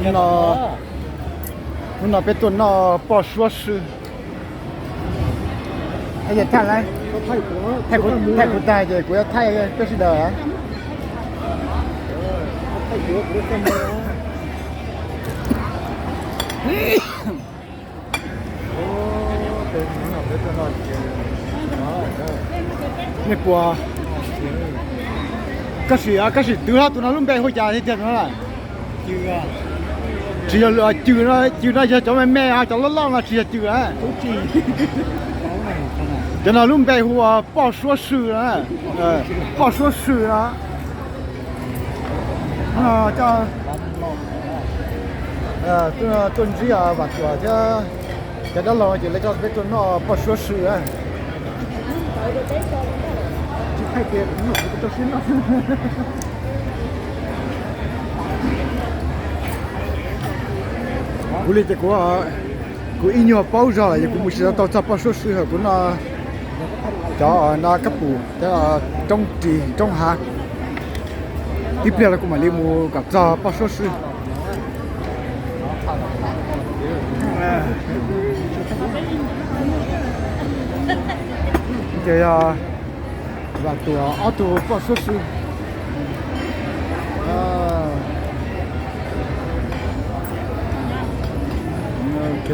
Hnub no, hnub no peb tuaj noj poj suab sw. Thaij, thaij kuv tag ces kuv yuav thaij peb sawv daws. Nej puas, koj sim, koj sim twv hlo tus no lub npe hu cas tiag tiag no lawm? Tsis yog cws no, cws no yog cov me me, cov loj loj no tsis yog cws. Cov no lub npe hu ua poj suab sw, poj suab sw no. Tuaj ntsib Vam Tuam thiab cov dab laug ces lawv coj peb tuaj noj poj suab sw. Kuv li ces kuv, kuv ib nyuag paub zog lawm ces kuv mus tsis tau txog poj suab sw hos kuv no. Cov no kab pum, cov roob ris roob hav. Tib pliag los kuv mam li mus kom txog poj suab sw. Ces yog Vam Tuam ob tug poj suab sw. Ok.